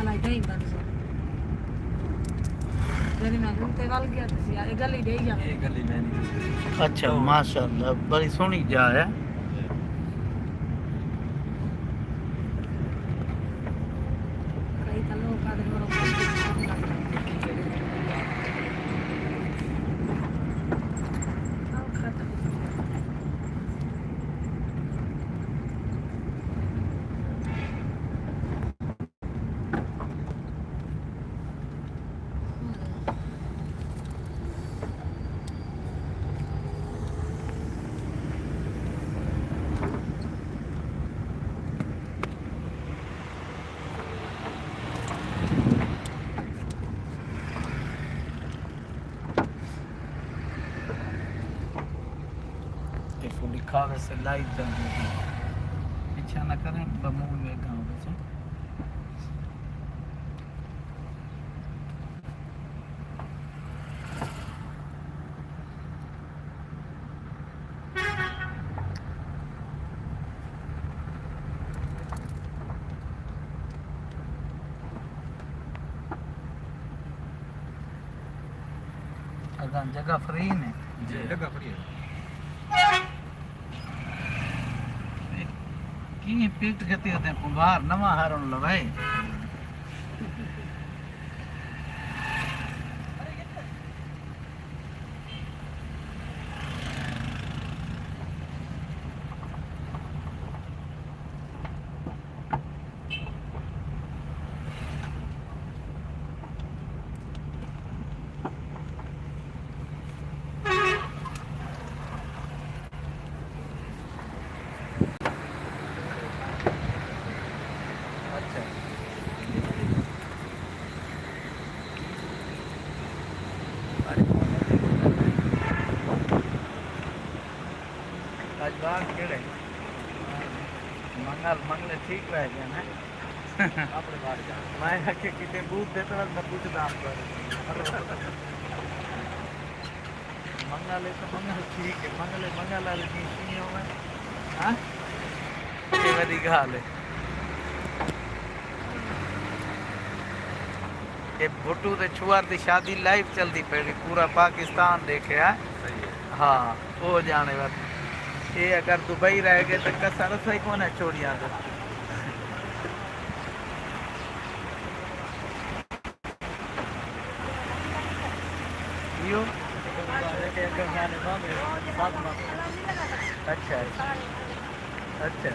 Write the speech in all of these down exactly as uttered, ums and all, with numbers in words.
لائی ڈھائی بند سو۔ جیڑھی میں تے ول گیا تے سی، اے گلی ڈے جا۔ اے گلی میں نہیں۔ اچھا، ماشاءاللہ، بڑی سوہݨی جا ہے۔ کئی تاں لوک آہدن مرو ختم۔ ایکوں ݙکھا ویسے لائیو چلدی پئی۔ پچھا نہ کریں، بمول ویکھاں ویسے۔ اگاں جگہ فری نے۔ جی، جگہ فری ہے۔ کیں پٹ گھتی ہوتے کمبھار نواں ہارن لوائے۔ اچھا۔ اڄ ٻال کیڑھے؟ منگل، منگلے ٹھیک رہ ڳئے ہیں۔ میں آکھیا کتنے بوت ݙے تاں میں پچھدا ہاں۔ منگل ہے تاں منگل ٹھیک ہے، منگل ہے، منگل والے ݙینہہ کیویں ہووے؟ ہاں؟ اے وݙی ڳالھ ہے۔ اے بھٹو تے چھوہر دی شادی لائیو چلدی پئی وی، پورا پاکستان ݙیکھے ہے۔ صحیح ہے۔ ہاں، او ڄاݨے وت۔ اے اگر دبئی رہ ڳئے تاں کسر اساں ہی کون ہے چھوڑیاں دے۔ ایہو؟ اچھا، اچھا۔ اچھا۔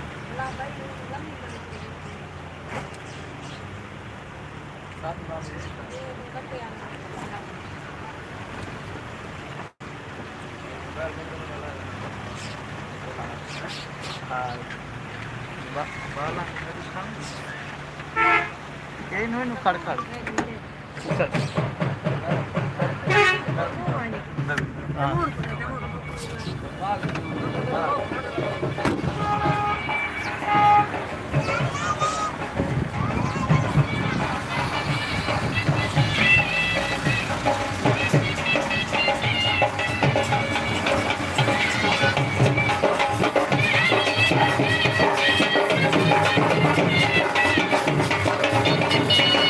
ہاں۔ با-، بالا۔ اینوں، اینوں کھڑ کھڑ۔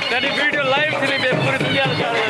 تیݙی ویڈیو لائیو تھیندی پئی، پوری دنیا ݙے سارے۔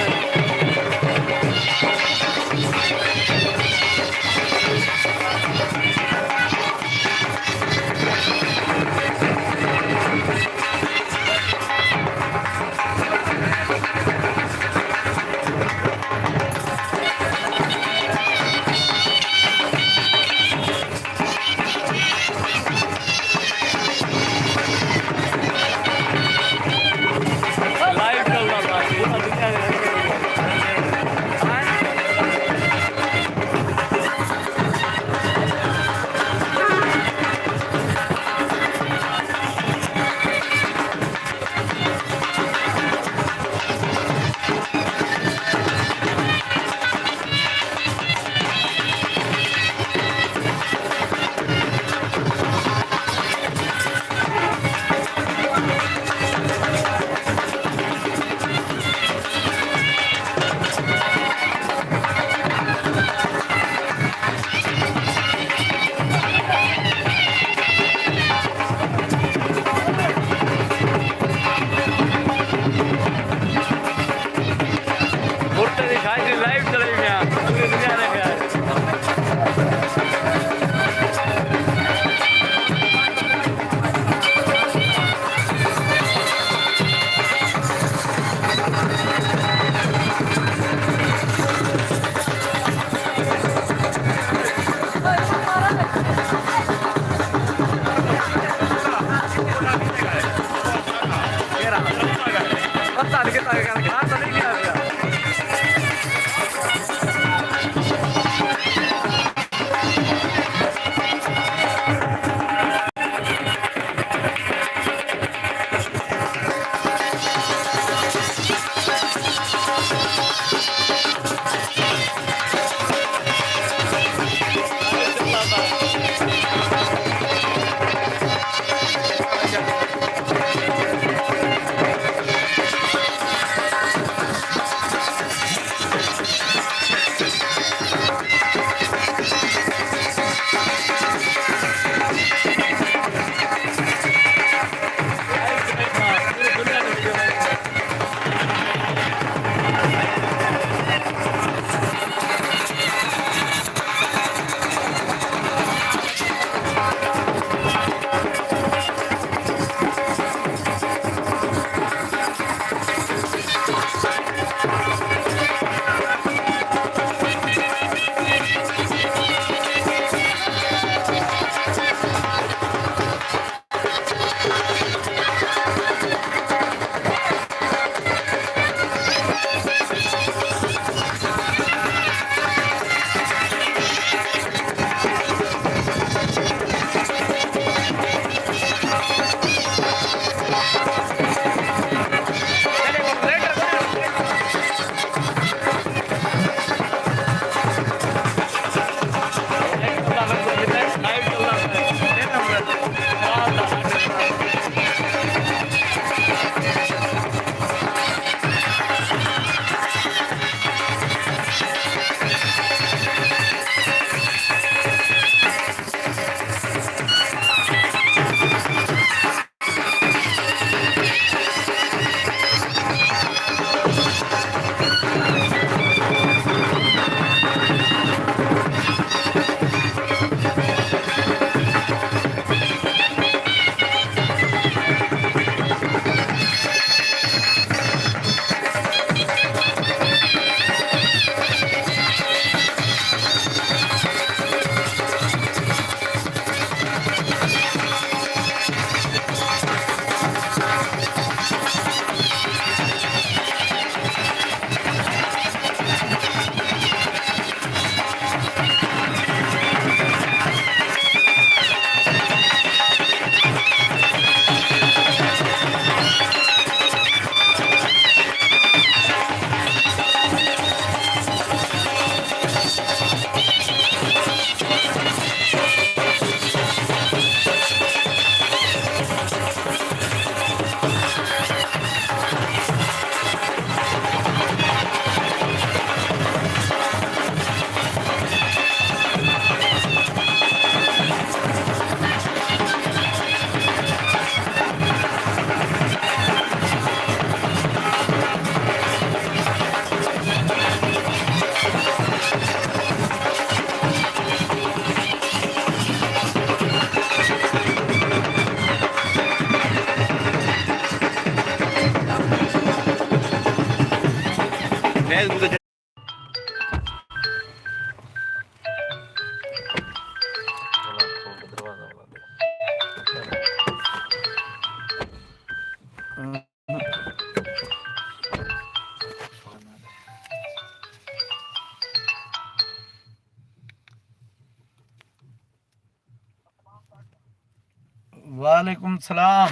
وعلیکم السلام۔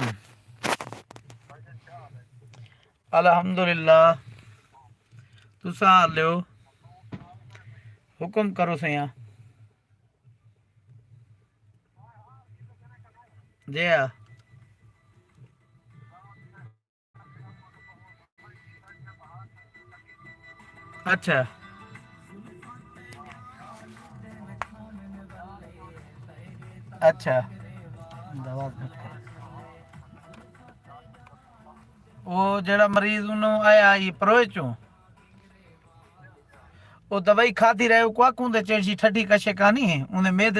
الحمدللہ۔ تساں آلیو؟ حکم کرو سیاں۔ جی ہا۔ اچھا۔ اچھا۔ او جیڑھا مریض انہوں آیا ہئی پروئے چوں، او دوائی کھادی رہے، او کو آکھوں دے چیڑھی ٹھڈی کشے کانی ہے، انہیں میدے